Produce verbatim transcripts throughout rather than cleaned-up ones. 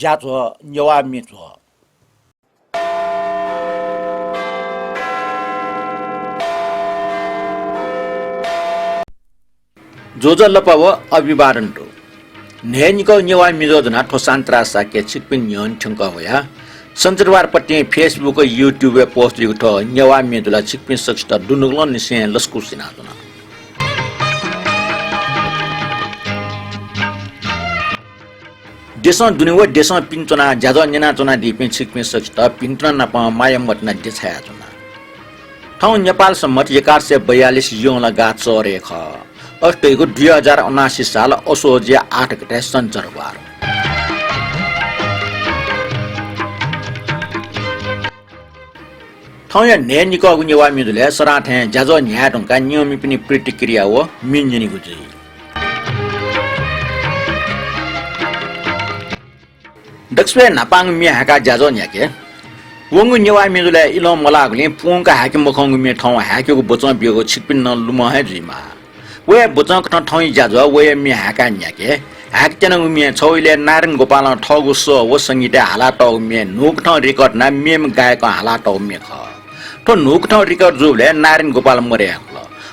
ज्याझ्वः नेवाः म्ये झ्वः। ज्वजलपा व अभिवादन दु। न्हय्‌निकः नेवाः म्ये झ्वः ज्वनाः थ्व शान्तिराज शाक्य छिकपिनि न्ह्यःने थ्यंकः वया। सञ्चरबार पतिं Facebook, YouTube-य् post जूगु थ्व नेवाः म्ये झ्वलय् छिकपिं सकसित दुनुगलंनिसें लसकुस यानाच्वना। देशं दुने व देशं पिने च्वनाः ज्याझ्वः न्यनाच्वनादीपिं छिकपिं सकसित भिंतुना नापं माया मतिना देछायाच्वना। थौं नेपाल सम्बत एघार सय बयालिस यंला गाः चःह्रे खः। अथे धइगु दुई हजार उनासी साल असोज आठ गते सञ्चरबार। थौंया न्हय्‌निकःगु नेवाः म्ये झ्वलय् सदां थें ज्याझ्वः न्ह्याये धुंकाः न्यंमिपिनि प्रतिक्रिया व म्ये न्यनेगु जुइ। दकसिबय् न्हापांगु म्ये हाय्‌काः ज्याझ्वः न्ह्याके। वंगु नेवाः म्ये झ्वलय् इलं मलाःगुलिं पूवंक हाय्‌के मखंगु म्ये थौं हाय्‌केगु बचं ब्यूगु छिकपिन्त नं लुमं हे जुइमाः। व हे बचंकथं थौंया ज्याझ्वः व हे म्ये हाय्‌काः न्ह्याके। हाय्‌कातःगु म्ये छगू इलय् नारायण गोपालं थःगु सः व संगीतय् हालातःगु म्ये न्हूकथं record यानाः मेम्ह गायकं हालातःगु म्ये खः। थ्व न्हूकथं record जूबलय् नारायण गोपाल मदये धुंकल।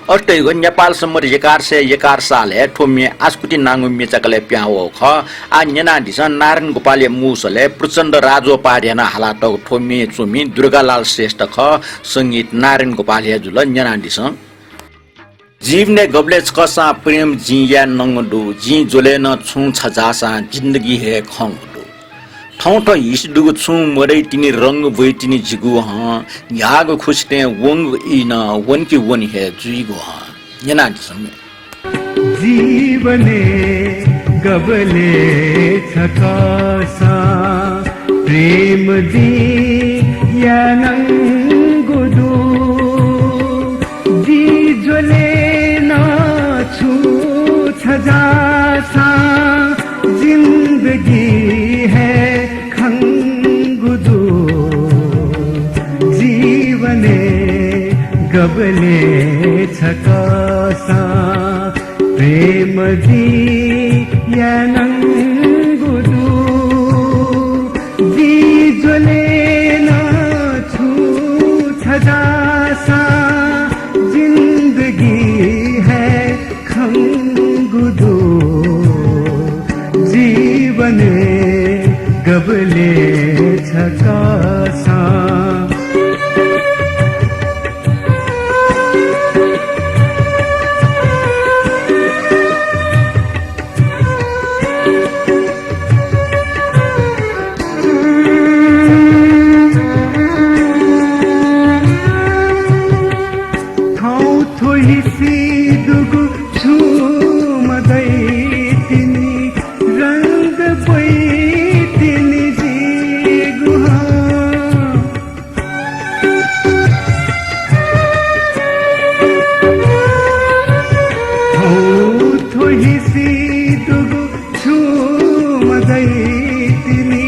अथे धइगु नेपाल सम्बत एघार सय एघार सालय् थ्व म्ये आसकुति नांगु म्ये चाकलय् पिहां वःगु खः। आः न्यनादिसँ, नारायण गोपालया मू सलय् प्रचण्ड राजोपाध्यायनं हालातःगु थ्व म्ये च्वमि दुर्गालाल श्रेष्ठ खः। संगीत नारायण गोपाल हे जुल। न्यनादिसँ। जीवनय् गबलय् छकःसां प्रेम जिं याये नंगु दु, जिं ज्वले नं छुं छजाःसां जिन्दगी हे खंगु दु। थौं थ्व हिसि दुगु छुं मदइतिनि, रंग ब्वइतिनि जिगु हं, न्ह्याःगु खुसि थें वंगु ई नं वनकि वने हे जुइगु हं। न्यनादिसँ। जीवनय् गबलय् छकःसां प्रेम जिं याये नंगु दु, जिं ज्वले नं छुं छजाःसां जिन्दगी हे खंगु दु। जीवनय् गबलय् छकःसां प्रेम जिं याये नंगु दु, जिं ज्वले नं छुं छजाःसां जिन्दगी हे खंगु दु। जीवनय् गबलय् छकःसां थौं थ्व हिसि दुगु छुं मदइतिनि, रंग ब्वइतिनि जिगु हं। थौं थ्व हिसि दुगु छुं मदइतिनि,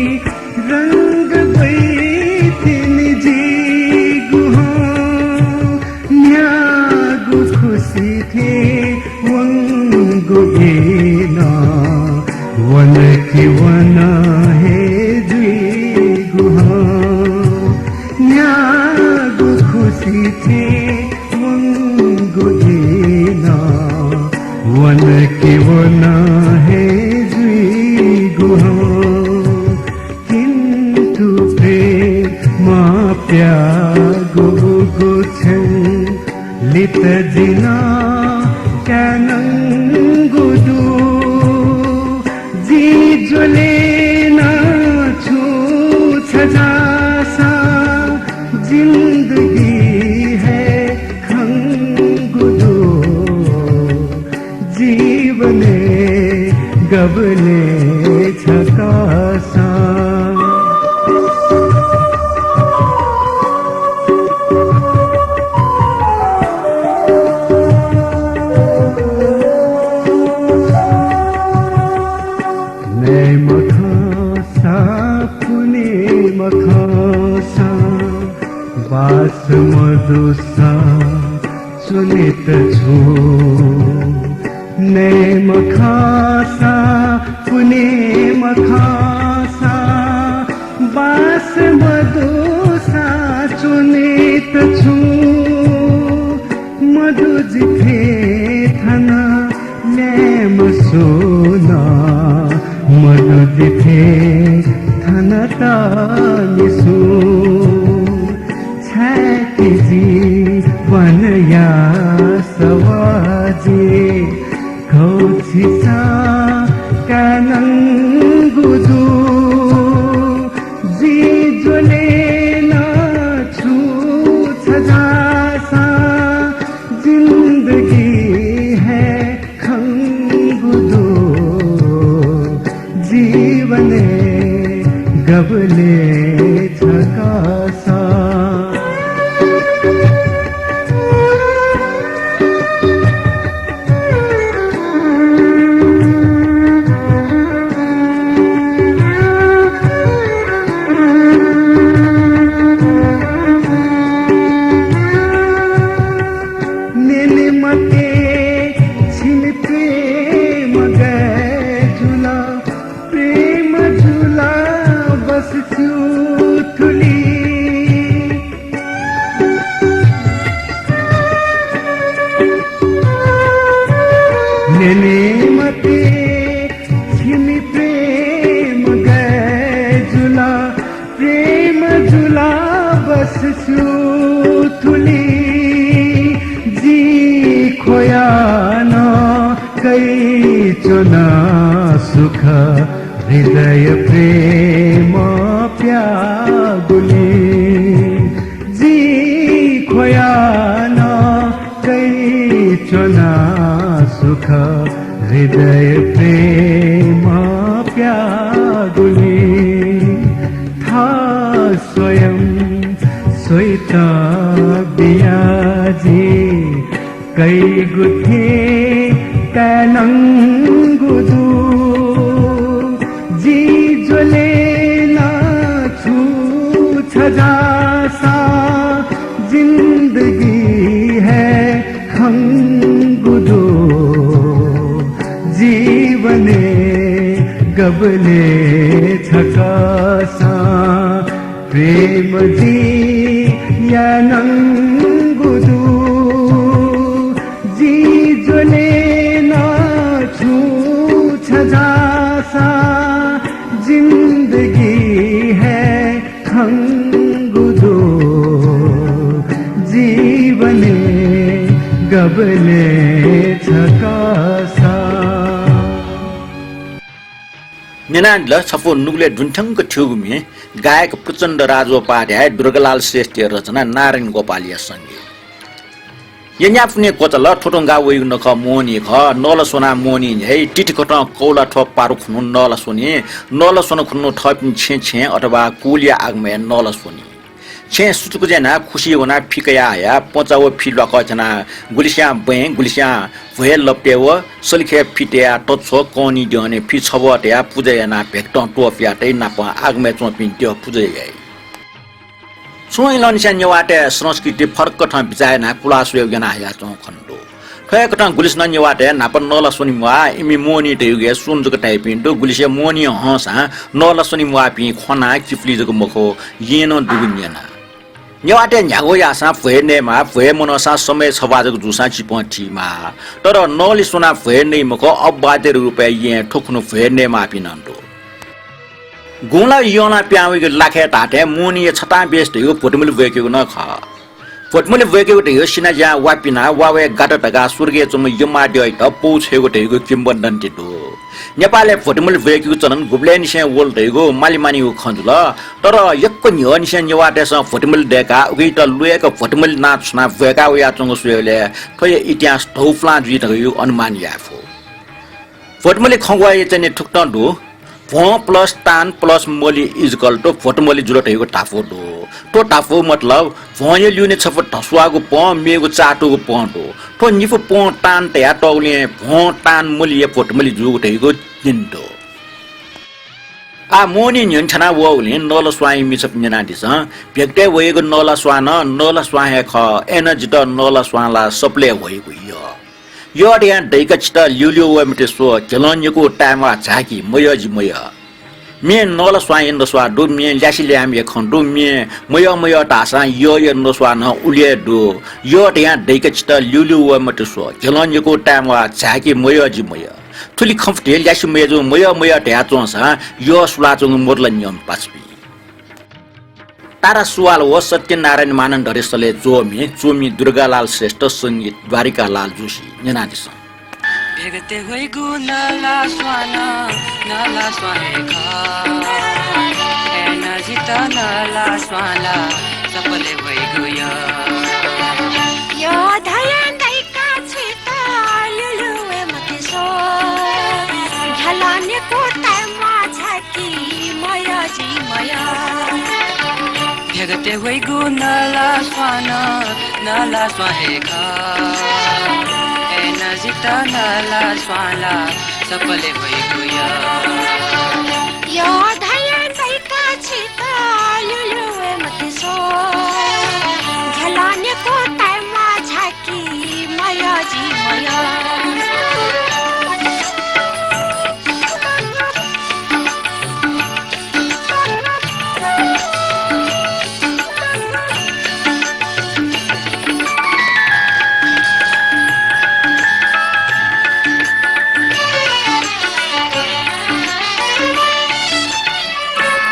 रंग ब्वइतिनि जिगु हं। न्ह्याःगु खुसि थें वंगु ई नं वनकि वन हे जुइगु हं। न्ह्याःगु खुसि थें वंगु ई नं वनकि वन हे जुइगु हं। किन्तु प्रेमं प्याःगु उगु छेँ लित जिं नं काये नंगु दु। जिं ज्वले नं छुं छजाःसां जिन्दगी हे खंगु दु। जीवनय् गबलय् छकःसां। नये मखंसां पुने मखंसां बास मजूसां च्वनेत छुं। नये मखंसां पुने मखंसां पास मदुसा च्वनेत छुं मदु जिथे थन ल्याय्म्ह सुं नं मदु जिथे थन तःमि सुं। छाय्कि जीवनया सवाः जि खौछिसा काय्नंगु दु। जि ज्वले नं छु छजासा जिन्दगी हे खंगु दु। जीवनय् गबलय् छकः न्यने मते छिमि प्रेम गय् जुल, प्रेम जुल बस च्यू थुलि। न्यने मते छिमि प्रेम गय् जुल, प्रेम जुल बस च्यू थुलि। जि ख्वया नं कयाच्वना सुख हृदय प्रेम प्याःगुलिं। जि ख्वया नं कयाच्वना सुख हृदय प्रेम प्याःगुलिं। थः स्वयं स्वइत बिया जि कइगु थें ताय्नंगु दु। जि ज्वले नं छु छजासा जिन्दगी हे खंगु दु। जीवनय् गबलय् छकःसां प्रेम जि यानागु दु। जि ज्वले नं छु छजासा जिन्दगी हे खंगु दु। जीवनय् गबलय् छकःसां। न्यनादिल छपु नुगलय् दुने थ्यंक थ्यूगु म्ये, गायक प्रचण्ड राजोपाध्याय, दुर्गालाल श्रेष्ठया रचना, नारायण गोपालया संगीत। यज्ञापुने क्वचाल, थ्व तुं गाः वइगु नखः मोहनी खः। नलस्वनां मोहनी न्ह्याइ, तिथिकथं कौलाथ्व पारु खुन्हु नलस्वनी। नलस्वन खुन्हु थःपिं छेँ छेँ अथवा कुलया आगमय् नलस्वनी। छेँ सुचुक ज्या यानाः खुसि वनाः फि कयाः हयाः पचा व फि ल्वाकः थ्यनाः गुलिस्यां बँय्, गुलिस्यां भ्वय् लपतय् व सलिखय् फि तयाः तछ्व, कौनी द्यःने फि छब्वः तयाः पुजा यानाः भेकतं त्वपुयातइ नापं आगमय् च्वंपिं द्यः पुजा याइ। छुं इलंनिसें नेवाःतय् संस्कृति फरक कथं बिचाः यानाः कुलाः स्वयेगु याना हयाच्वंगु खने दु। थ्व हे कथं गुलिसिनं नेवाःतय् न्हापा नलस्वनी म्वाः, इमि मोहनी धयागु हे सुन जक ताइपिं दु। गुलिसे मोहनी हंसां नलस्वनी म्वाःपिं ख्वनाः किपुलि जक मखु, येँ नं दुगु न्यना। नेवाःतय् न्ह्यागु याःसां भ्वय् नयेमाः, भ्वय् मनंसां समय छब्वाः जक जूसां चिपं थीमाः। तर नलस्वनां भ्वय् नइ मखु, अपवाद रूपय् येँ थ्व खुन्हु भ्वय् नयेमाःपिं नं दु। गुंला यलं पिहां वइगु लाखय् धाःथें मोहनीया छतां बेस धइगु भोटमलि ब्वय्केगु नं खः। भोटमलि ब्वय्केगु धइगु सिनाज्यां वा पिनाः वा वये गात धकाः स्वर्गय् च्वंम्ह यमद्यःयात पौ छ्वयेगु धइगु किंवदन्ती दु। नेपालय् भोटमलि ब्वय्केगु चलन गुबलय्निसें वल धइगु मालिमानिगु खँ जुल। तर यक्व न्ह्यःनिसें नेवाःतय्सं भोटमलि दय्काः उकियात ल्वय्क भोटमलि नां छुनाः ब्वय्का वयाच्वंगु स्वयेबलय् थ्वया इतिहास धौप्लां जुइ धइगु अनुमान याये फु। भोटमलि खँग्वःया चाहिँ थुकथं दु, भ्वं plus तान plus मलि is equal to भोटमलि जुल धइगु धापू दु। थ्व धापू मतलब भ्वंया ल्यूने छपु धस्वाःगु पं, मेगु चाःतूगु पं दु। थ्व निपु पं तान तयातःगुलिं भ्वं तान मलिया भोटमलि जूगु धइगु न्यने दु। आः मोहनी न्ह्यःने थ्यना वःगुलिं नलस्वांया मिसापिं न्यनादिसँ। भेकतय् वइगु नलस्वां नं नलस्वां हे खः, अय्नं जितः नलस्वां ला सप्लय् ह्वइगु यः। यः धयां दइका छितः ल्यूल्यू वये मते स्व, झ्यलं निकू ताय्माः झाकि, मयः जि मयः। म्ये नःलास्वांया न्द्वस्वाः दु, म्ये ल्यासे ल्याय्म्ह हे खँ दु, म्ये मयः मयः धाःसां यःया न्द्वस्वाः नं उलि हे दु। यः धयां दय्क छितः ल्यूल्यू वये मते स्व। झ्यलं निकू ताय्म्वाः झाय्के मयः जि मयः। थुलि खँ फुथे ल्यासे मयजूगु मयः मयः धयाच्वंसां यः सुलाच्वंगु मदु ला नियम पासापिं। तारा सुवाल व सत्यनारायण मानन्धरया सलय् च्वमि, च्वमि दुर्गालाल श्रेष्ठ, संगीत द्वारिकालाल जोशी। न्यनादिसँ। भेगते ह्वइगु नला स्वान, नला स्वां हे खः। अय्नं जितः नला स्वां ला सपलय् ह्वइगु यः। यः धयां दय्का छितः ल्यूल्यू वये मते स्व। झ्यलं निकू ताय्म्वाः झाय्के मयः जि मयः। भेगते ह्वइगु नला स्वान, नला स्वां हे खः। अय्नं जितः नला स्वां ला सपलय् ह्वइगु यः। यः धयां दय्का छितः ल्यूल्यू वये मते स्व। झ्यलं निकू ताय्म्वाः झाय्के मयः जि मयः।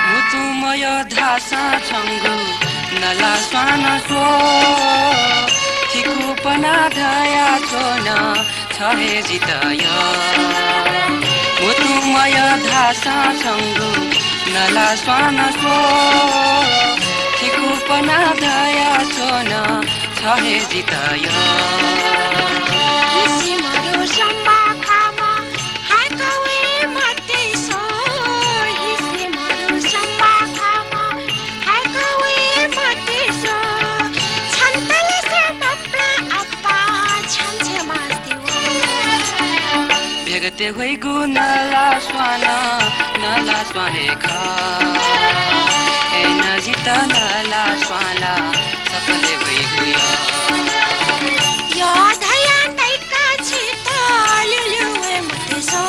म्हुतुं मयः धाःसां छंगु नला स्वां नं स्व। थिकुपना धयाच्वन छ हे जितः यः। म्हुतुं मयः धाःसां छंगु नला स्वां नं स्व। थिकुपना धयाच्वन छ हे जितः यः। हिसि मरु सम्मा खामा हाय्क वये मते स्व। हिसि मरु सम्मा खामा हाय्क वये मते स्व। छन्त लिसे बप्ला अप्पा छन्त छेँ मास्ति वः। भेगते ह्वइगु नला स्वान, नला स्वां हे खः। अय्नं जितः नला स्वां ला सपलय् ह्वइगु यः। यः धयां दय्का छितः ल्यूल्यू वये मते स्व।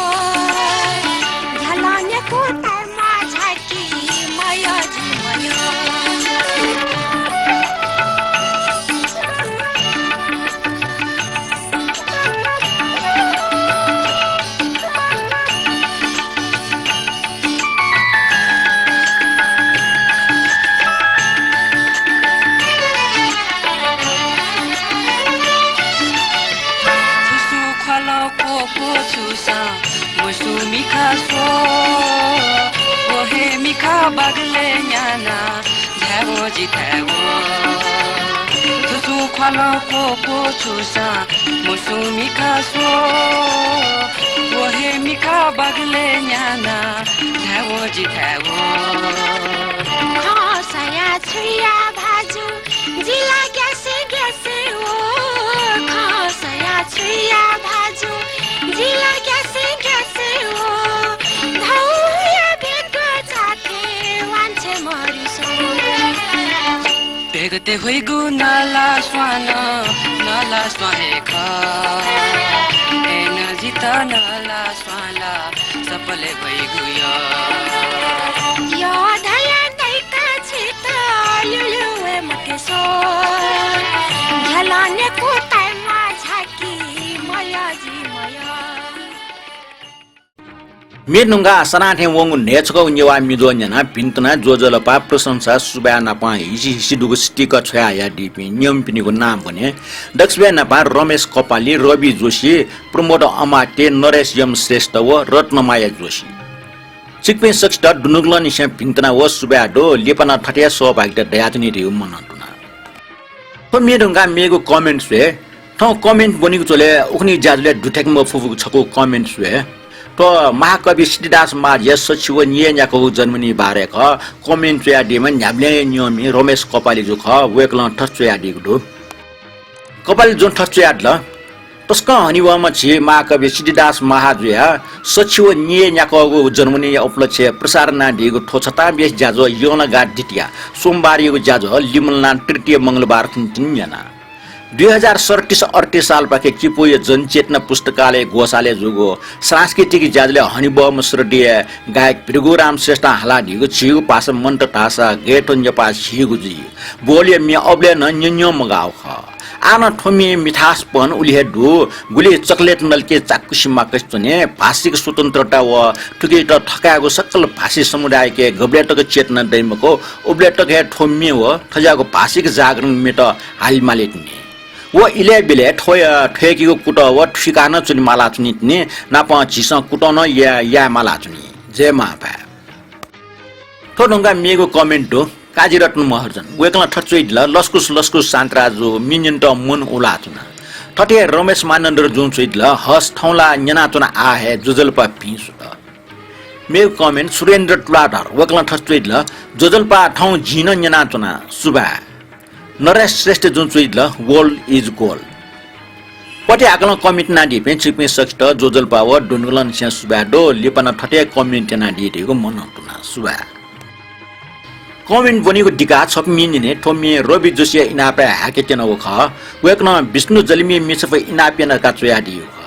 झ्यलं निकू ताय्म्वाः झाय्के मयः जि मयः। थुसु ख्वालं क्वक्व छुसां मुसु मिखा स्व। व हे मिखा बागलय् न्यानाः धायेवं जिथाय् वः। थुसु ख्वालं क्वक्व छुसां मुसु मिखा स्व। व हे मिखा बागलय् न्यानाः धायेवं जिथाय् वः। खँ स्वयाः छु याये भाजु, जि ला ग्यासे ग्यासे वः। खँ स्वयाः छु याये भाजु, जि ला ग्यासे ग्यासे वः। धौया भेगु जाते वांछ्वये मरु स्व। भेगते ह्वइगु नला स्वान, नला स्वां हे खः। अय्नं जितः नला स्वां ला सपलय् ह्वइगु यः। यः धयां दय्का छितः ल्यूल्यू वये मते स्व। झ्यलं निकू ताय्म्वाः झाय्के मयः जि मयः। म्ये धुंकाः सदां थें वंगु न्हय् छकःगु नेवाः म्ये ज्वः न्यनाः भिंतुना ज्वजलपा, प्रशंसा, सुभाय् नापं हिसि हिसि दुगु sticker छ्वयाहयादीपिं नियमपिनिगु नां ब्वने। दक्वसिबय् न्हापां रमेश कपाली, रवि जोशी, प्रमोद अमात्य, नरेश यम श्रेष्ठ व रत्नमाया जोशी। छिकपिं सकसित दुनुगलंनिसें भिंतुना व सुभाय् दु। लिपा नं थथे हे सहभागिता दयाच्वनी धइगु मनंतुना। थ्व म्ये धुंकाः मेगु comment स्वये। थौं comment ब्वनीगु झ्वलय् उखुन्हु ज्याझ्वलय् दुथ्याके मफुगु छकू comment स्वये। थ्व महाकवि सिद्धिदास महाजया सछि व निय् न्याक्वःगु जन्मदिन बारे खः। Comment च्वयादीम्ह न्ह्याबलें हे नियःमि रमेश कपालीजु खः। वय्कलं थथे च्वयादीगु दु। कपालीजुं थथे च्वयादिल। तसकं हनेबहःम्ह झी महाकवि सिद्धिदास महाजुया सछि व निय् न्याक्वःगु जन्मदिनया उपलक्ष्यय् प्रसारण यानादीगु थ्व छतां बेस ज्याझ्वः यंलागाः द्वितीया सोमबारयागु ज्याझ्वः लिमलानाः तृतीय मंगलबार थुनितिनि न्यना। दुई हजार सैँतिस अड्तिस सालपाखे चिपुया जनचेतना पुस्तकालय ग्वसालय् जूगु सांस्कृतिक ज्याझ्वलय् हनेबहःम्ह श्रद्धेय गायक भृगुराम श्रेष्ठं हालादीगु झीगु भाषा मन्त धाःसा गय् थ्व नेपाः झीगु जुइ। बोलया म्ये अबलय् नं न्यंन्यं मगाःगु खः। आः नं थ्व म्येया मिठासपन उलि हे दु। गुलि चकलेट नलके चाकुसिमाकुसि च्वने। भाषिक स्वतन्त्रता व थुकियात थकायेगु सकल भाषी समुदायके गबलय् तक चेतना दइ मखु, उबलय् तक हे थ्व म्ये व थज्याःगु भाषिक जागरण म्येत हालेमाले तिनि। व इलय् ब्यलय् थ्वया थ्वय्केगु कुतः व थुइका नं च्वनेमाला च्वनी तिनि, नापं झीसं कुतः नं या-, यायेमाला च्वनी। जय मांभाय्। थ्व धुंकाः मेगु comment दु, काजीरत्न महर्जन। वय्कलं थथे च्वयादिल, लसकुस लसकुस शान्तराजु, मि न्यनेत मन उलाच्वना। थथे हे रमेश मानन्धरजुं च्वयादिल, हस्, थौं ला न्यनाच्वना, आः हे ज्वजलपा भिं सुत। मेगु comment सुरेन्द्र तुलाधर, वय्कलं थथे च्वयादिल, ज्वजलपा थौं जिं नं न्यनाच्वना, सुभाय्। नरेश श्रेष्ठजुं च्वयादिल, world is gold। पथे हाकलं comment यानादीपिं छिकपिं सकसित ज्वजलपा व दुनुगलंनिसें सुभाय् दु। लिपा नं थथे comment यानादी धइगु मनंतुना, सुभाय्। Comment ब्वनीगु दिकाः छपु म्ये न्यने। थ्व म्ये रवि जोशीया इनापय् हाय्के त्यनागु खः। वय्कलं विष्णु जलिमिया म्ये छपु इनाप याना धकाः च्वयादीगु खः।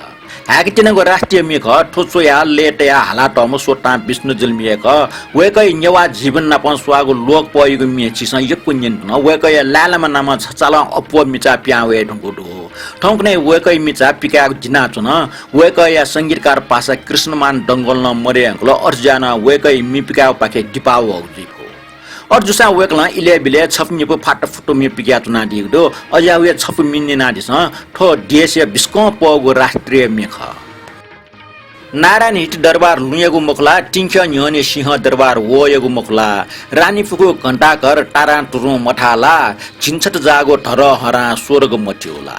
हाय्के त्यनागु राष्ट्रिय म्ये खः। थ्व च्वयाः लय् तयाः हालातःम्ह स्वतां विष्णु जलिमि हे खः। वय्कःया नेवाः जीवन नाप स्वाःगु लोकपःयागु म्ये झीसं यक्व न्यनाच्वना। वय्कःया लाय्‌लामा नामं छचालं अप्वः मिचा पिहां वये धुंकूगु दु। थौंकन्हय् वय्कःया मिचा पिकायेगु दिनाच्वन। वय्कःया संगीतकार पासा कृष्णमान डंगोलं मदये धुंकल। अथे जुयाः नं वय्कःया म्ये पिकायेगुपाखे दिपाः वःगु जुइ फु। अथे जूसां वय्कलं इलय् ब्यलय् छपु निपु फाटाफुटु म्ये पिकयाच्वनादीगु दु। अज्याःगु हे छपु म्ये न्यनादिसँ। थ्व देशया बिस्कं पःगु राष्ट्रिय म्ये खः। नारायण हित दरबार लुँयागु मखु ला, तिंख्यः न्ह्यःने सिंह दरबार वःयागु मखु ला, रानीफुखु घण्टाघर तारां तुरुं मथाः ला, झिंछत जाःगु धरहरां स्वर्ग मथ्यू ला।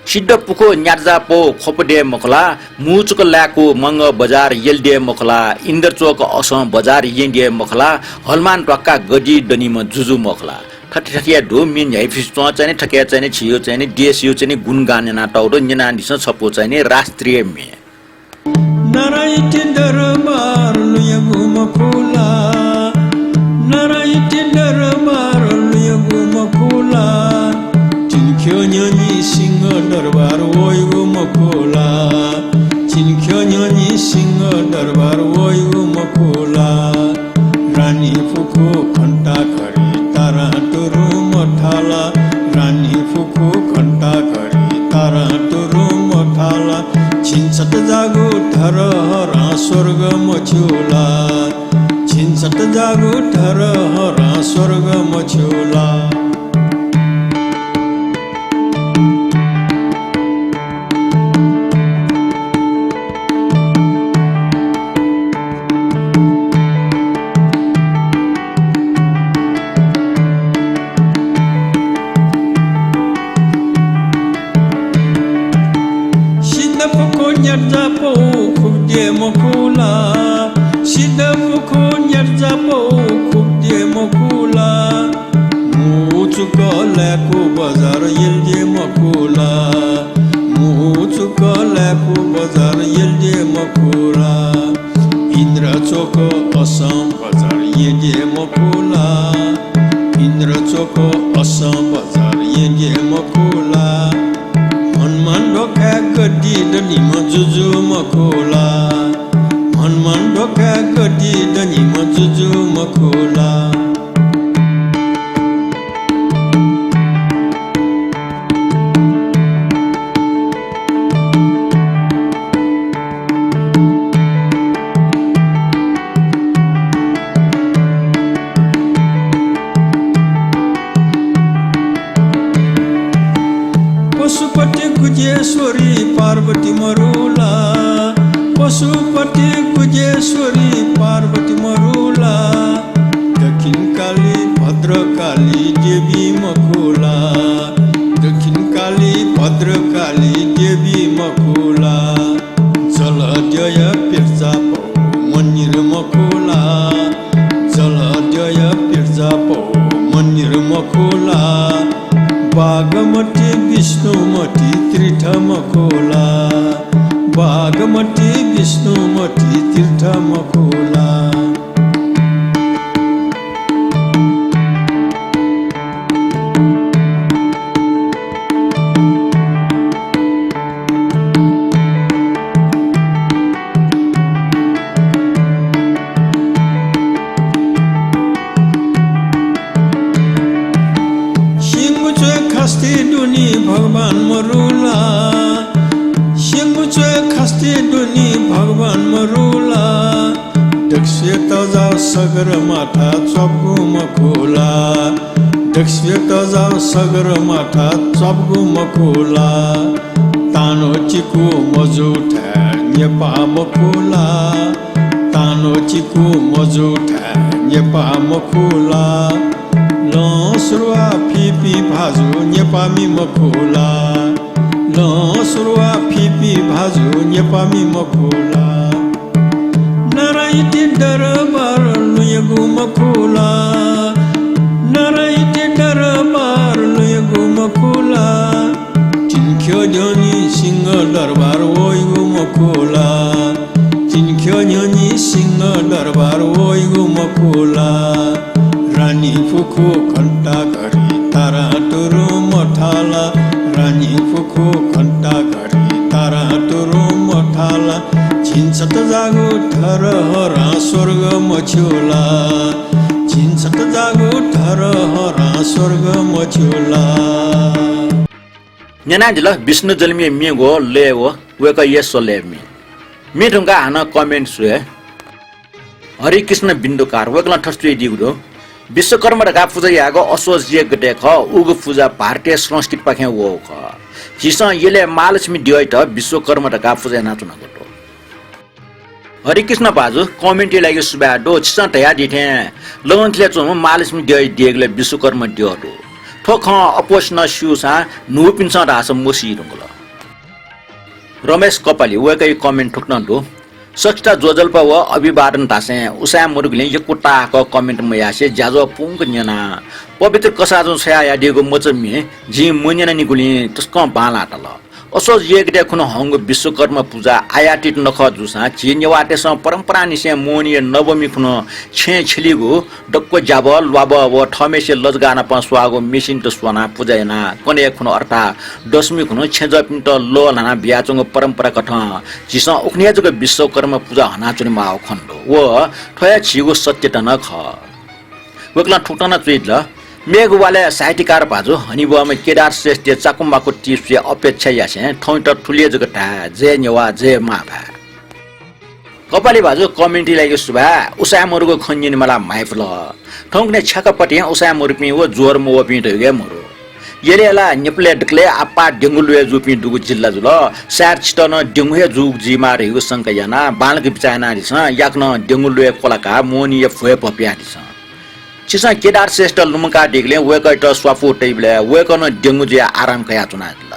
सिद्धपुखु न्यातजापौ ख्वप दये मखु ला, मुचुक लाय्कू मंगः बजार यल दये मखु ला, इन्द्रचोक असं बजार येँ दये मखु ला, हलमान ध्वाक्का गद्दी दनीम्ह जुजु मखु ला। थथे थथे हे दु, म्ये न्ह्याइपुसे च्वं चाहिँ नि, थथे चाहिँ नि, झीगु चाहिँ नि, देशयागु चाहिँ नि गुणगान यानातःगु दु, न्यनादिसँ छपु चाहिँ नि राष्ट्रिय म्ये। नारायण हित दरबार लुँयागु मखु ला, नारायण हित दरबार लुँयागु मखु ला, तिंख्यः न्ह्यःने सिंह दरबार वःयागु मखु ला, तिंख्यः न्ह्यःने सिंह दरबार वःयागु मखु ला, रानीफुखु घण्टाघर तारां तुरुं मथाः ला, रानीफुखु घण्टाघर तारां तुरुं मथाः ला, झिंछत जाःगु धरहरां स्वर्ग मथ्यू ला, झिंछत जाःगु धरहरां स्वर्ग मथ्यू ला। सिद्धपुखु न्यातजापौ खुप दये मखु ला, सिद्धपुखु न्यातजापौ खुप दये मखु ला, मुचुक लाय्कू बजार यल दये मखु ला, मुचुक लाय्कू बजार यल दये मखु ला, इन्द्रचोक असं बजार येँ दये मखु ला, इन्द्रचोक असं बजार येँ दये मखु ला, हनुमान ध्वाक्काय् गद्दी दनीम्ह जुजु मखु ला, हनुमान ध्वाक्काय् गद्दी दनीम्ह जुजु मखु ला। पशुपति गुह्येश्वरी पार्वती मरु ला, पशुपति गुह्येश्वरी पार्वती मरु ला, दक्षिण काली भद्रकाली देवी मखु ला, दक्षिण काली भद्रकाली देवी मखु ला, जलद्यःया पिर्जापौ मन्दिर मखु ला, जलद्यःया पिर्जापौ मन्दिर मखु ला, बागमती विष्णुमती तीर्थ मखु ला, बागमती विष्णुमती तीर्थ मखु ला। दक्वसिबय् तःजाः सगरमाथा च्वपुगु मखु ला? दक्वसिबय् तःजाः सगरमाथा च्वपुगु मखु ला? तांन्वः चिकु मजूथाय् नेपाः मखु ला? तांन्वः चिकु मजूथाय् नेपाः मखु ला? लं सुरुवाः फीपिं भाजु नेपाःमि मखु ला? लं सुरुवाः फीपिं भाजु नेपाःमि मखु ला? नारायणी दरबार लुँयागु मखु ला? नारायणी दरबार लुँयागु मखु ला? तिनिख्यः न्ह्यःने सिंह दरबार वइगु मखु ला? तिनिख्यः न्ह्यःने सिंह दरबार वइगु मखु ला? रानी फुखु घण्टा घडी तारातुरुं मथाला। रानी फुखु घण्टा घडी तारातुरुं मथाला। झिंछतजाःगु धरहरां स्वर्ग मछ्यू ला? झिंछतजाःगु धरहरां स्वर्ग मछ्यू ला? न्यनादिल विष्णु जलमिया मेगु लय् व वय्कःया स्वलय् म्ये। म्ये धुंकाः हानं comment स्वये। हरिकृष्ण बिन्दुकार वय्कलं थथे च्वयादीगु दु, विश्वकर्मा धकाः पुजा यायेगु असोज यज्ञ गथे खः, उगु पुजा भारतीय संस्कृतिपाखें वःगु खः। झीसं यलय् महालक्ष्मी द्यःयात विश्वकर्मा धकाः पुजा यानाच्वनागु दु। हरिकृष्ण भाजु comment-या लागि सुभाय् दु। छिसं धयादी थें लवंखिलय् च्वंम्ह महालक्ष्मी द्यःया देगलय् विश्वकर्मा द्यः दु। थ्व खँ अप्वःसिनं स्यूसां न्हूपिन्सं धाःसा मसी धुंकल। रमेश कपाली वय्कःया comment थुकथं दु, सकसित ज्वजलपा व अभिवादन धासें उसाँय् मदुगुलिं यक्व ताहाकः comment मयासें ज्याझ्वः पूवंक न्यना। पवित्र कसाःजुं छ्वयाहयादीगु मचा म्ये जिं मन्यनानिगुलिं तसकं बांलाः तल। असोज यज्ञ गथे खुन्हु हंगु विश्वकर्मा पुजा आयातीत नखः जूसां झी नेवाःतय्सं परम्परांनिसें मोहनीया नवमी खुन्हु छेँय् छ्यलीगु दक्व ज्याभः, ल्वाभः व थःम्हेसिया लजगाः नाप स्वाःगु मेसिन्त स्वनाः पुजा यानाः कन्हय् खुन्हु अर्थात् दशमी खुन्हु छेँजःपिन्त लः ल्हानाः बियाच्वंगु परम्परा कथं झीसं उखुन्हु हे जक विश्वकर्मा पुजा हनाच्वनेमाःगु खनेदु व थ्व हे झीगु सत्यता नं खः। वय्कलं थुकथं नं च्वयादिल, मेगु वालय् साहित्यकार भाजु हनेबहःम्ह केदार श्रेष्ठया चाकुमाकु ति स्वये अपेक्षा यासें थौंयात थुलि हे जक धाये, जय नेवाः, जय मांभाय्। कपाली भाजु comment-या लागि सुभाय्। उसाँय् मदुगु खँ न्यनेमालाः म्हाइपुल। थौंकन्हय् छ्याकापतिं उसाँय् मदुपिं व ज्वर मवःपिं धइगु हे मदु। यलय् ला नेपालय् दकलय् आपाः डेंगू ल्वय् जूपिं दुगु जिल्ला जुल। सायद छितः नं डेंगू हे जूगु जुइमाः धइगु शंका यानाः बांलाक बिचाः यानादिसँ। याकनं डेंगू ल्वय् क्वलाकाः मोहनीया भ्वय् भ्वपुयादिसँ। छिसं केदार श्रेष्ठ लुमंकादीगुलिं वय्कःयात स्वापू तइबलय् वय्कलं डेंगू जुयाः आराम कयाच्वनादिल।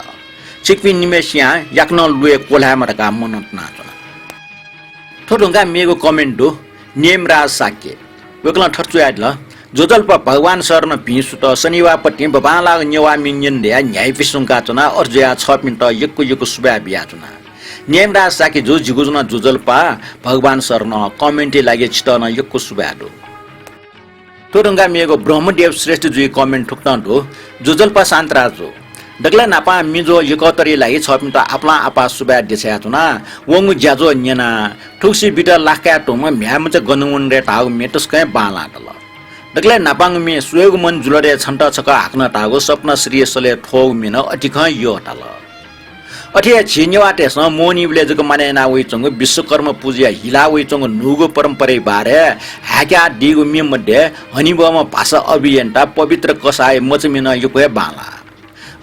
छिकपिं निम्हय्सियां याकनं ल्वय् क्वलायेमा धकाः मनंतुनाच्वना। थ्व धुंकाः मेगु comment दु, नेमराज शाक्य। वय्कलं थथे च्वयादिल, ज्वजलपा भगवान शरण भिं सुत शनिवारपतिं बबांलाःगु नेवाः म्ये न्यने धयाः न्ह्याइपुसे धुंकाच्वना। अथे जुयाः छःपिन्त यक्व यक्व सुभाय् बियाच्वना। नेमराज शाक्य जु, जिगु नं ज्वजलपा भगवान शरण। comment-या लागि छितः नं यक्व सुभाय् दु। थ्व धुंकाः मेगु ब्रह्मदेव श्रेष्ठ जुया comment थुकथं दु, ज्वजलपा शान्तराज जु। दकलय् न्हापां म्ये ज्वः यकःतरया लागि छःपिन्त आपालं आपाः सुभाय् देछानाच्वना। वंगु ज्याझ्वः न्यनाः थुगुसी बित लाख काये धुंम्ह म्ह्याय्मचा गन वन रे धाःगु म्ये तसकं हे बांलाः तल। दकलय् न्हापांगु म्ये स्वयेगु मन जुल रे छन्त छकः हाकनं धाःगु सपना श्रीया सलय् थ्वःगु म्ये नं अतिकं यः धाल। अथे हे झी नेवाःतय्सं मोहनीबलय् जक मानय् याना वइच्वंगु विश्वकर्मा पुजाया हिला वइच्वंगु न्हूगु परम्पराया बारे हाय्कादीगु म्ये मध्ये हनेबहःम्ह भाषा अभियन्ता पवित्र कसाःया मचा म्ये नं यक्व हे बांलाः।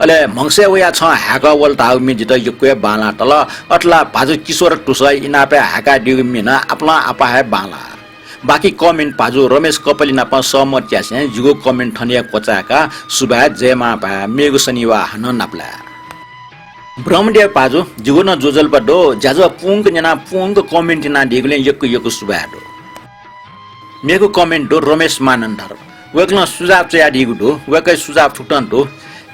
अले म्हगसय् वयाः छं हाय्कः वल धाःगु म्ये जितः यक्व हे बांलाः तल। अथे ला भाजु किशोर धुसः इनापय् हाय्कादीगु म्ये नं आपालं आपाः हे बांलाः। बाकी comment भाजु रमेश कपाली नाप सहमत यासें जिगु comment थन हे क्वचाय्काः सुभाय्, जय मांभाय्, मेगु शनिवाः हानं नापलाये। ब्रह्मदेव भाजु, जिगु नं ज्वजलपा दु, ज्याझ्वः पूवंक न्यनाः पूवंक comment यानादीगुलिं यक्व यक्व सुभाय् दु। मेगु comment दु रमेश मानन्धर। वय्कलं सुझाव च्वयादीगु दु। वय्कःया सुझाव थुकथं दु,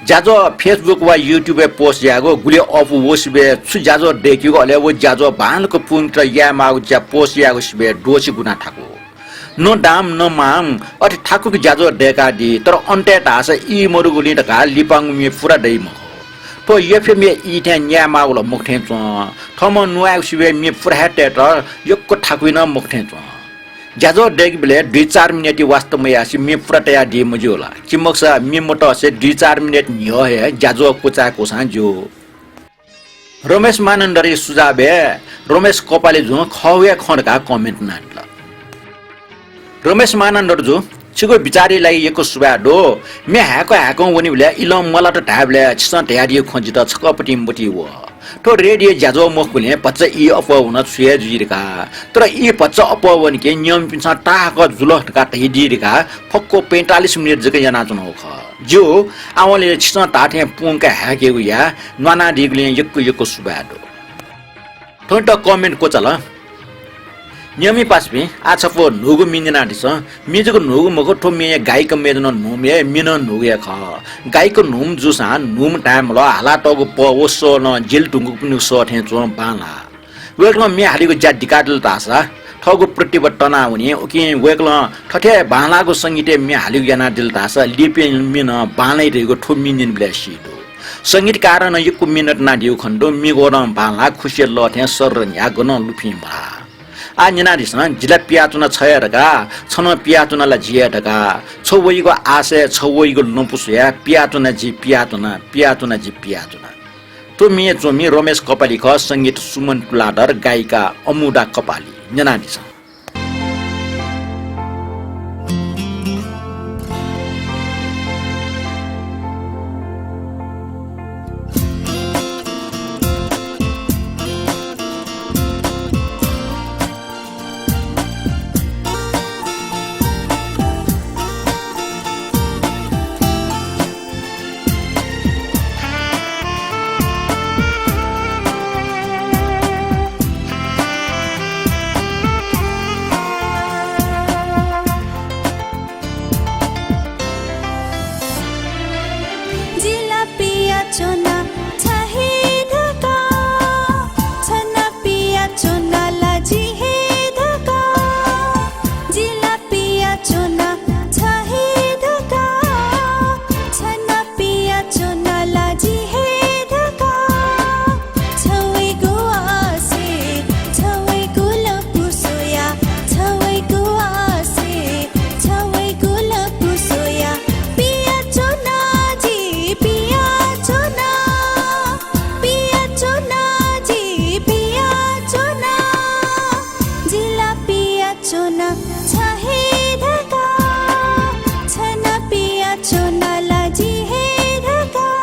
ज्याझ्वः Facebook वा YouTube-य् post यायेगु गुलि अःपु व सिबय् छु ज्याझ्वः दय्कीगु, अले व ज्याझ्वः बांलाक पूवंकेत यायेमाःगु ज्या post यायेगु सिबय् द्वःछि गुना थाकु। न दाम न माम, अथे थाकुक ज्याझ्वः दय्कादी, तर अन्तय् धाःसा ई मदुगुलिं धकाः लिपांगु म्ये पुरा दइ मखु। थ्व यफ्या म्ये ई थें न्यायेमाःगु ला मखु थें च्वं। थःम्हं नुवायेगु सिबय् म्ये पुरा हे तयेत यक्व थाकुइ नं मखु थें च्वं। ज्याझ्वः दय्केबलय् दुई चार मिनेटया वास्ता मयासें म्ये पुरा तयादी मज्यू ला? कि मखुसा म्ये मतसे दुई चार मिनेट न्ह्यः हे ज्याझ्वः क्वचाय्कूसां ज्यू। रमेश मानन्धरया सुझावय् रमेश कपाली जुं खः हे खँ धकाः comment यानादिल। रमेश मानन्धर जु, छिगु बिचारया लागि यक्व सुभाय् दु। म्ये हाय्‌क हाय्‌कं वनीबलय् इलं मलात धायेबलय् छिसं धयादीगु खँ जितः छकः पतिं मतिइ वः। थ्व रेडियो ज्याझ्वः मखुबलें भचा ई अप्वः वन छु हे जुइ धकाः। तर ई भचा अप्वः वनीकि नियमपिन्सं ताहाकः जुल धकाः धयादी धकाः फक्व पैंतालिस मिनेट जक यानाच्वनागु खः। ज्यू, आवंलि छिसं धाःथें पूवंकाः हाय्‌केगु याये, न्वानादीगुलिं यक्व यक्व सुभाय् दु। थौंयात comment क्वचाल। नियमि पासापिं, आः छपु न्हूगु म्ये न्यनादिसँ। म्ये जक न्हूगु मखु, थ्व म्येया गायिका मय्‌जुं नं न्हूम्ह हे, म्ये नं न्हूगु हे खः। गायिका न्हूम्ह जूसां न्हूम्ह धायेमाल, हालातःगु पः व सः नं जेल धुंकूपिनिगु सः थें च्वं बांलाः। वय्‌कलं म्ये हालेगु ज्या दिकादिल धाःसा थःगु प्रतिभा तनावनी। उकिं वय्‌कलं थथे बांलाःगु संगीतय् म्ये हालेगु यानादिल धाःसा लिपाया म्ये नं बांलाइ धइगु थ्व म्ये न्यनेबलय् सी दु। संगीतकारं नं यक्व मेहनत यानादीगु खने दु। म्ये गनं बांलाः, खुसिया लः थें सर्र न्ह्याः, गनं लुफिं मलाः। आः न्यनादिसँ, जि ला पियाच्वना छ हे धकाः, छ नं पियाच्वना ला जि हे धकाः, छ वइगु आशय्, छ वइगु लँपु स्वयाः पियाच्वना जि, पियाच्वना, पियाच्वना जि, पियाच्वना। थ्व म्ये च्वमि रमेश कपाली खः, संगीत सुमन तुलाधर, गायिका अमुदा कपाली। न्यनादिसँ। जि ला पियाच्वना छ हे धकाः, छ नं पियाच्वना ला जि हे धकाः। जि ला पियाच्वना छ हे धकाः, छ नं पियाच्वना ला जि हे धकाः। छवेगु आशे, छवेगु लँपु स्वया, छवेगु आशे, छवेगु लँपु स्वया। पियाच्वना जि, पियाच्वना, पियाच्वना जि, पियाच्वना। जि ला पियाच्वना छ हे धकाः, छ नं पियाच्वना ला जि हे धकाः।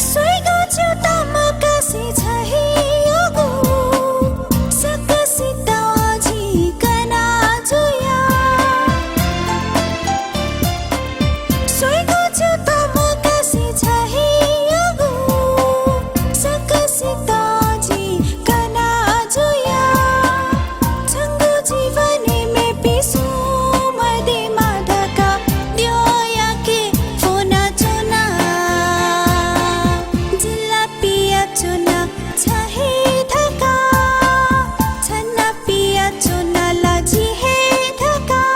स्वइगु च्यूताः मकासे छहियागु, सकसितं जिं कना जुया। स्वइगु च्यूताः मकासे छहियागु, सकसितं जिं कना जुया। छंगु जीवनय् मेपिं सुं मदयेमा धकाः द्यःयाके फ्वनाच्वना। जि ला पियाच्वना छ हे धकाः, छ नं पियाच्वना ला जि हे धकाः।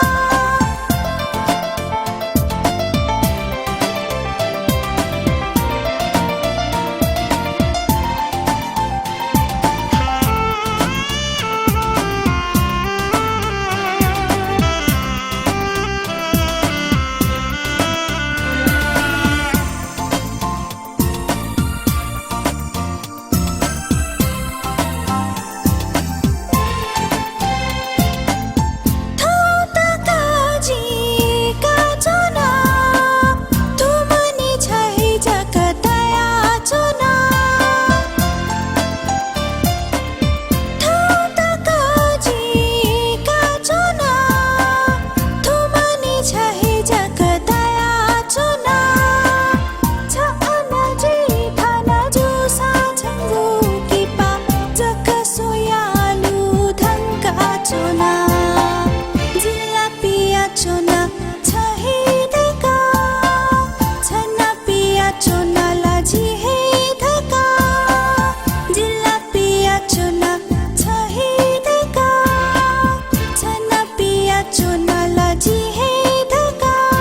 छ अन जि थन जूसां छंगु किपा जक स्वयाः लुधंकाच्वना। जि ला पियाच्वना छ हे धकाः, छ नं पियाच्वना ला जि हे धकाः। जि ला पियाच्वना छ हे धकाः, छ नं पियाच्वना ला जि हे धकाः।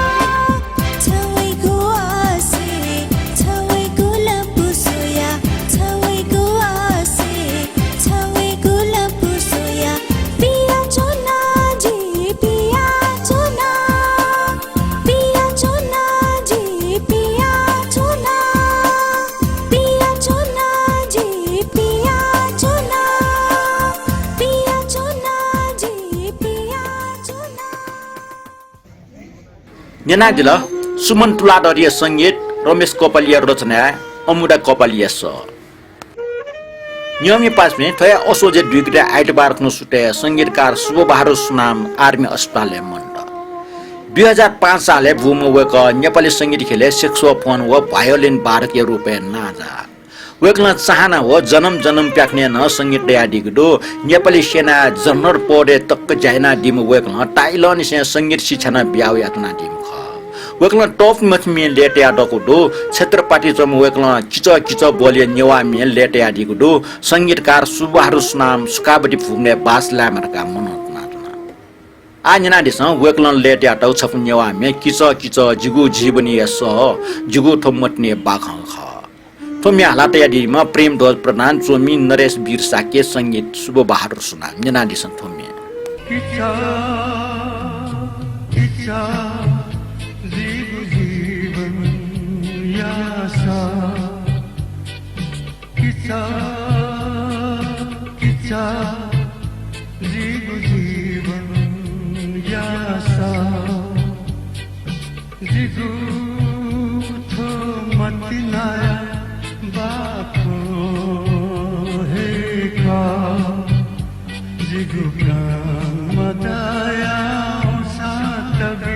न्यनादिल सुमन तुलाधरया संगीत, रमेश कपालीया रचनाय् अमुदा कपालीया सः। नियमया पासापिं, थ्व हे असोजया दुई गते आइतबार खुन्हु सुथय् संगीतकार शुभबहादुर सुनाम आर्मी अस्पतालय् मन्त। दुई हजार पाँच सालय् बूम्ह वय्कः नेपाली संगीत ख्यलय् saxophone व violin वादकया रूपय् नांजाः। वय्कलं चाहना व जनम जनम प्याखनय् नं संगीत तयादीगु दु। नेपाली सेनाय् जनरल पदय् तक ज्या यानादीम्ह वय्कलं ताइलंनिसें संगीत शिक्षा नं बियाः वयाच्वनादीम्ह खः। वय्कलं तःपु मछिम्ह लय् तयादीगु दु। क्षेत्रपाटी च्वंम्ह वय्कलं किचः किचः बलया नेवाः म्ये लय् तयादीगु दु। संगीतकार शुभबहादुर सुनाम सुखावती भुवनय् बास लायेमा धकाः मनंतुनाच्वना। आः न्यनादिसँ, वय्कलं लय् तयातःगु छपु नेवाः म्ये किचः किचः जिगु जीवनया सः, जिगु थ्व मतिनाया बाखं खः। थ्व म्ये हाला तयादीम्ह प्रेमध्वज प्रधान, च्वमि नरेश वीर शाक्य, संगीत शुभबहादुर सुनाम। न्यनादिसँ थ्व म्ये। किचः, किचः, जिगु जीवनया सः। किचः, किचः, जिगु जीवनया सः। जिगु थ्व मतिनाया बाखं हे खः। जिगु प्राण मदयाः सातबि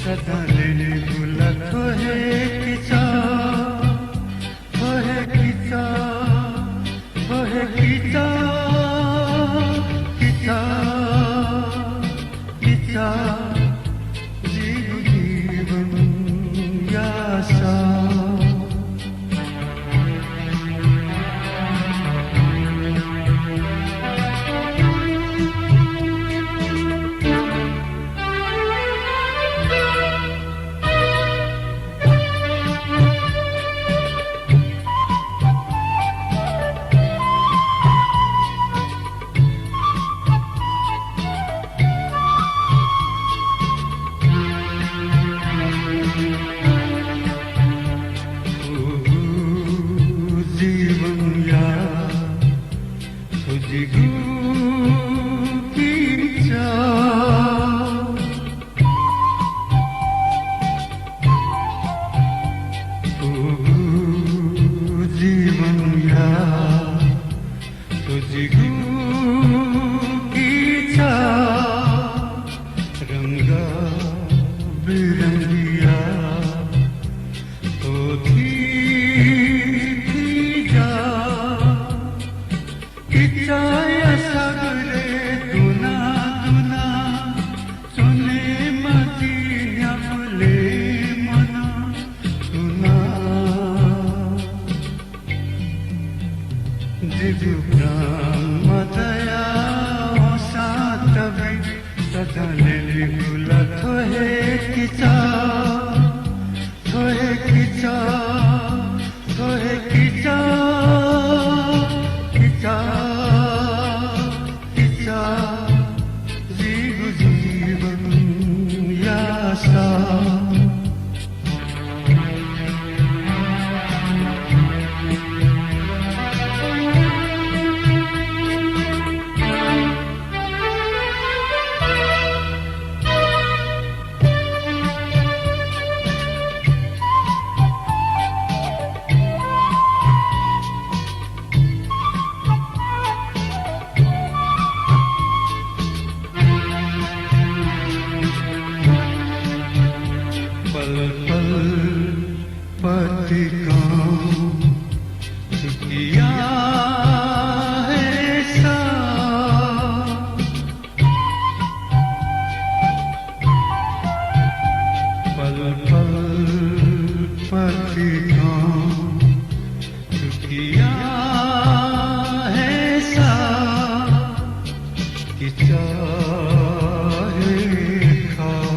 सदां ल्यनेगु ला थ्व हे किचः। थ्व हे किचः, थ्व हे किचः, किचः, किचः, जिगु जीवनया सः। जीवनया थ्व जिगु किचः। जीवनया थ्व जिगु किचः। रंग बिरंगिया थ्व थीथी जाः। किचाया सागरय् दुना दुना च्वने मछि न्ह्याबलें मनंतुना। जिगु प्राण मदयाः सातबि सदां ल्यनेगु ला थ्व हे किचः। थ्व हे किचः, थ्व हे किचः, किचः, किचः, जिगु जीवनया सः। पल पल पतिकं चुकिया हे सा। पल पल पतिकं चुकिया हे सा। किचः हे खः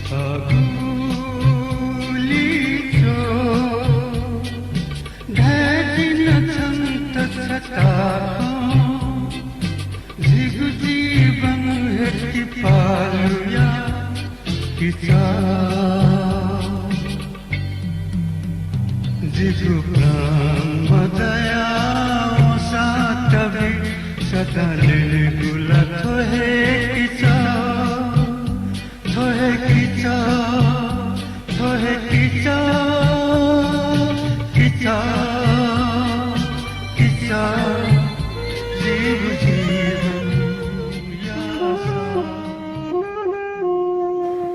थःगु लिच्वः। धाये जिं छन्त छता खँ, जिगु जीवन हे किपालुया किचः। जिगु प्राण मदयाः सातबि सदां ल्यनेगु ला थ्व हे किचः। थ्व हे किचः,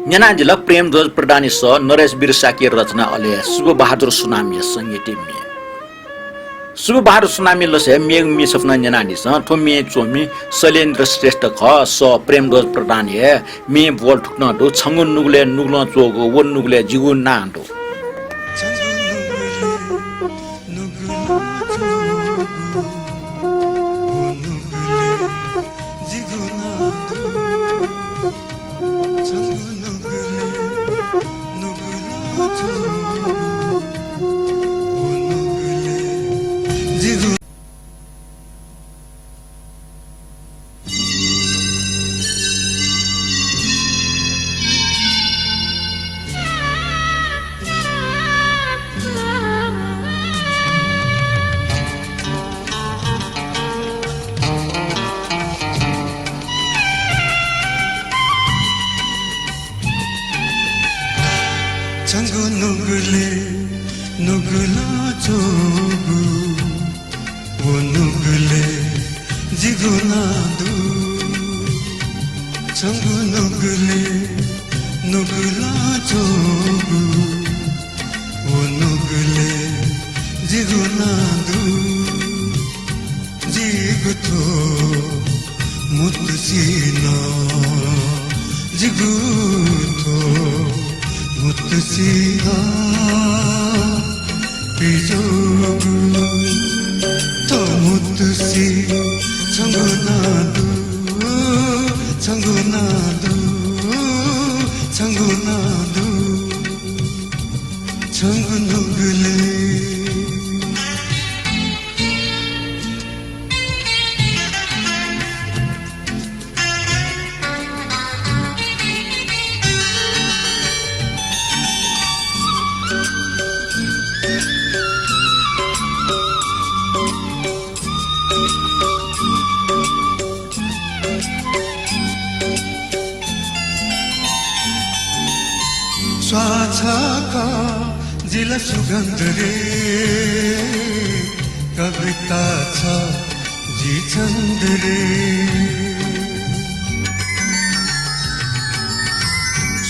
न्यनादिल प्रेमध्वज प्रधानया सः, नरेशवीर शाक्यया रचना, अले शिवबहादुर सुनामया संगीतय् म्ये। शिवबहादुर सुनामया लसय् मेगु म्ये छपु नं न्यनादिसँ। थ्व म्ये च्वमि शैलेन्द्र श्रेष्ठ खः। सः प्रेमध्वज प्रधानया हे। म्ये बोल थुकथं दु, छंगु नुगलय् नुगलं च्वःगु, व नुगलय् जिगु नां दु। छंगु नुगलय् नुगलं च्वःगु, व नुगलय् जिगु नां दु। छंगु नुगलय् नुगलं च्वःगु, व नुगलय् जिगु नां दु। जिगु थ्व मुतुसिनं, जिगु थ्व मुतुसिनं पिजोगु। थ्व मुतुसि छंगु नां दु, छंगु नां दु, छंगु नां दु, छंगु नुगलय्। स्वाछा खः जि ला सुगन्ध रे, कविता छ जि छन्द रे।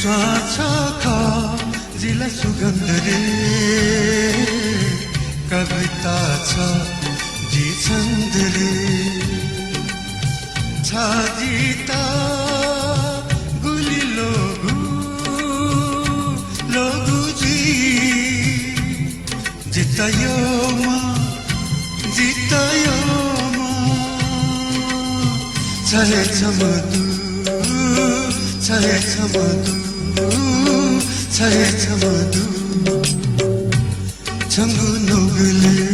स्वाछा खः जि ला सुगन्ध रे, कविता छ जि छन्द रे। छ जितः गुलि लोगु, लोगु जुइ। जितः यःम्ह, जितः यःम्ह, छ हे छम्ह दु, छ हे छम्ह दु, छ हे छम्ह दु। छंगु नुगलय्।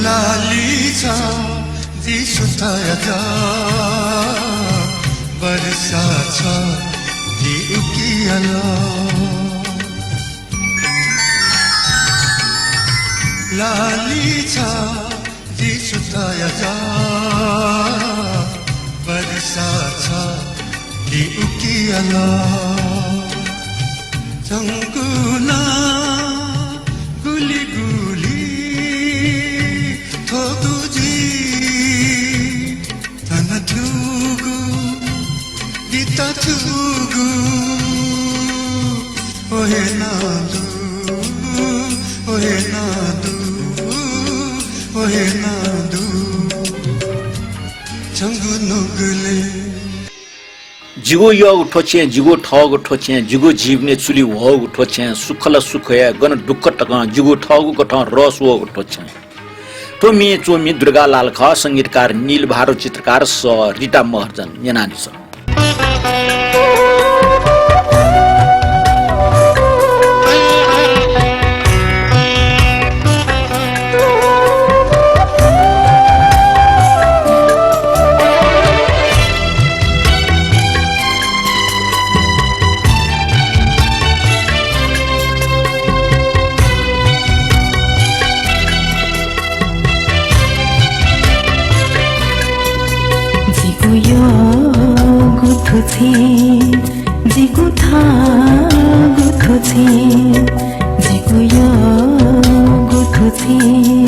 लालि छ जि सुथाया जा, वर्षा छ जि उकिया ला। लालि छ जि सुथाया जा, वर्षा छ जि उकिया ला। छंगु नां गुलि गुलि थोगु जुइ। थन थुगु, दिता थुगु, ओ हे नां दु, ओ हे नां दु, ओ हे नां दु। छंगु नुगलय्। जिगु यःगु थ्व छेँ, जिगु थःगु थ्व छेँ, जिगु जीवनय् चुलि वःगु थ्व छेँ, सुख ला सुख हे, गन दुःख तकं जिगु थःगु कथं रस वःगु थ्व छेँ। थ्व म्ये च्वमि दुर्गालाल खः, संगीतकार नीलबहादुर चित्रकार, सः रिता महर्जन। न्यनादिसँ। जिगु थागु थ्व छेँ, जिगु यःगु थ्व छेँ,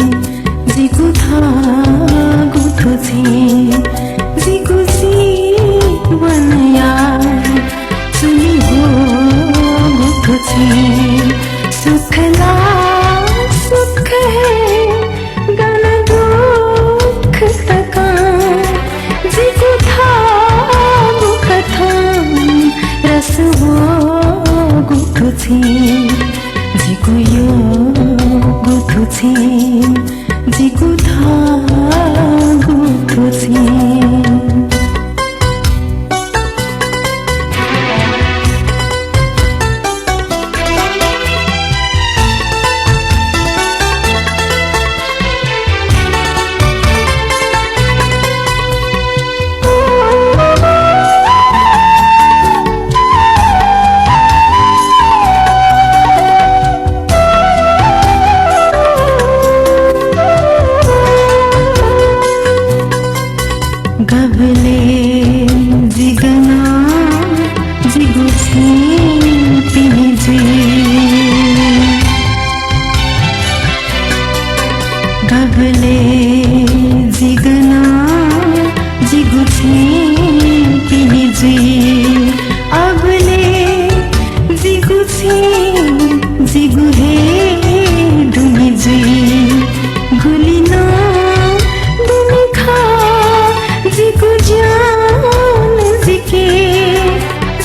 जिगु थागु थ्व छेँ, जिगु जीवनया चुलि ह्वःगु थ्व छेँ, सुख ला सुख हे गन दुःख तकं जिगु थागु कथं रस ह्वःगु थ्व छेँ, जिगु यःगु थ्व छेँ, जिगु थागु थ्व छेँ। गबलय् जि गन जिगु छेँ पिने जुइ। गबलय् जि गन जिगु छेँ पिने जुइ। अबलय् जिगु छेँ जिगु हे दुने जुइ। गुलि नं दुने खः जिगु ज्यान जिके,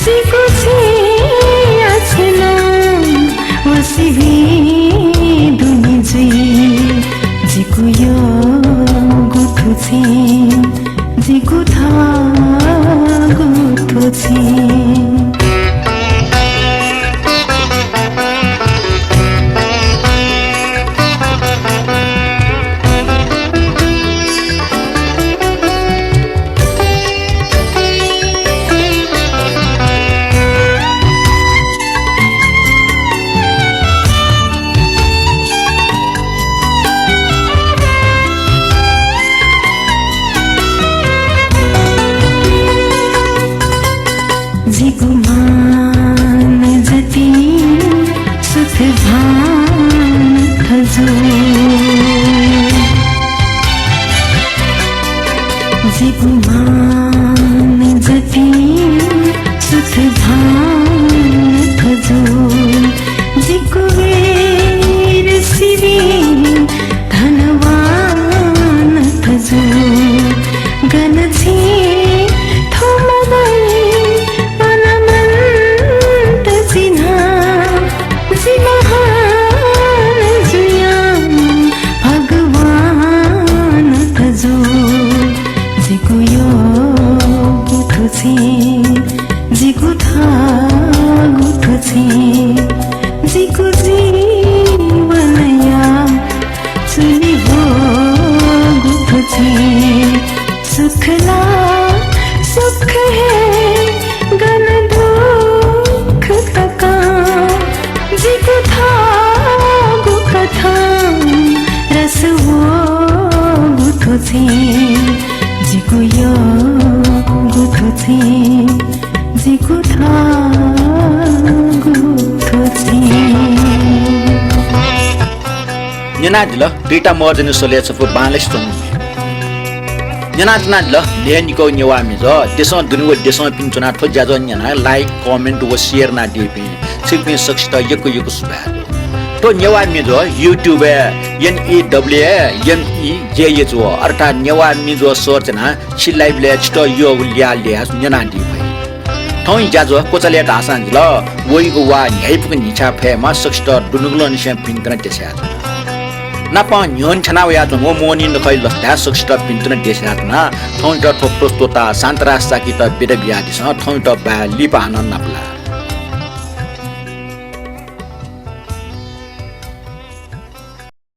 जिगु छेँया छेँ नं वसि हुइँ दुने जुइ। जिगु यःगु थ्व छेँ, जिगु थागु थ्व छेँ। जिगु मान जति सुख भान थजु। जिगु मान जति सुख भान थजु। जिगु वीर सिबि धनवान थजु। गन छेँ थ्व मदइ अनमन्त चिन्ह। जि महान जुयां भगवान थजु। जिगु यःगु थ्व छेँ, जिगु थागु थ्व छेँ, जिगु जीवनया चुलि ह्वःगु थ्व छेँ। सुख ला सुख हे गन दुःख तकं जिगु थागु कथं रस ह्वःगु थ्व छेँ, जिगु यःगु थ्व छेँ, जिगु थागु थ्व छेँ। न्यनादिल, तुइता महर्जनया स्वरय् छपु बांलासे च्वंगु म्ये। न्यनाच्वनादिल, न्हय्निकः नेवाः म्ये जुल। देशं दुने व देशं पिने च्वनाः थ्व ज्याझ्वः न्यनाः like, comment व share यानादीपिं छिकपिं सकसित यक्व यक्व सुभाय् दु। थ्व नेवाः म्ये जुल YouTube-य् N E W A M E J H O, अर्थात् नेवाः म्ये जुल search यानाः छि live-लय् छितः यःगु ल्याः ल्याः न्यनादी फइ। थौंया ज्याझ्वः क्वचालय् धाःसां जिल, वइगु वाः न्ह्याइपुक न्हिच्छाय् फयेमा सकसित दुनुगलंनिसें भिंतुना देछानाच्वना। नापं न्ह्यःने थ्यना वयाच्वंगु मोहनी नखःया लसताय् सकसित भिंतुना देछानाच्वना। थौंयात थ्व प्रस्तोता शान्तराज शाक्ययात बिदा बियादिसँ। थौंयात बाय् लिपा हानं नापलाये।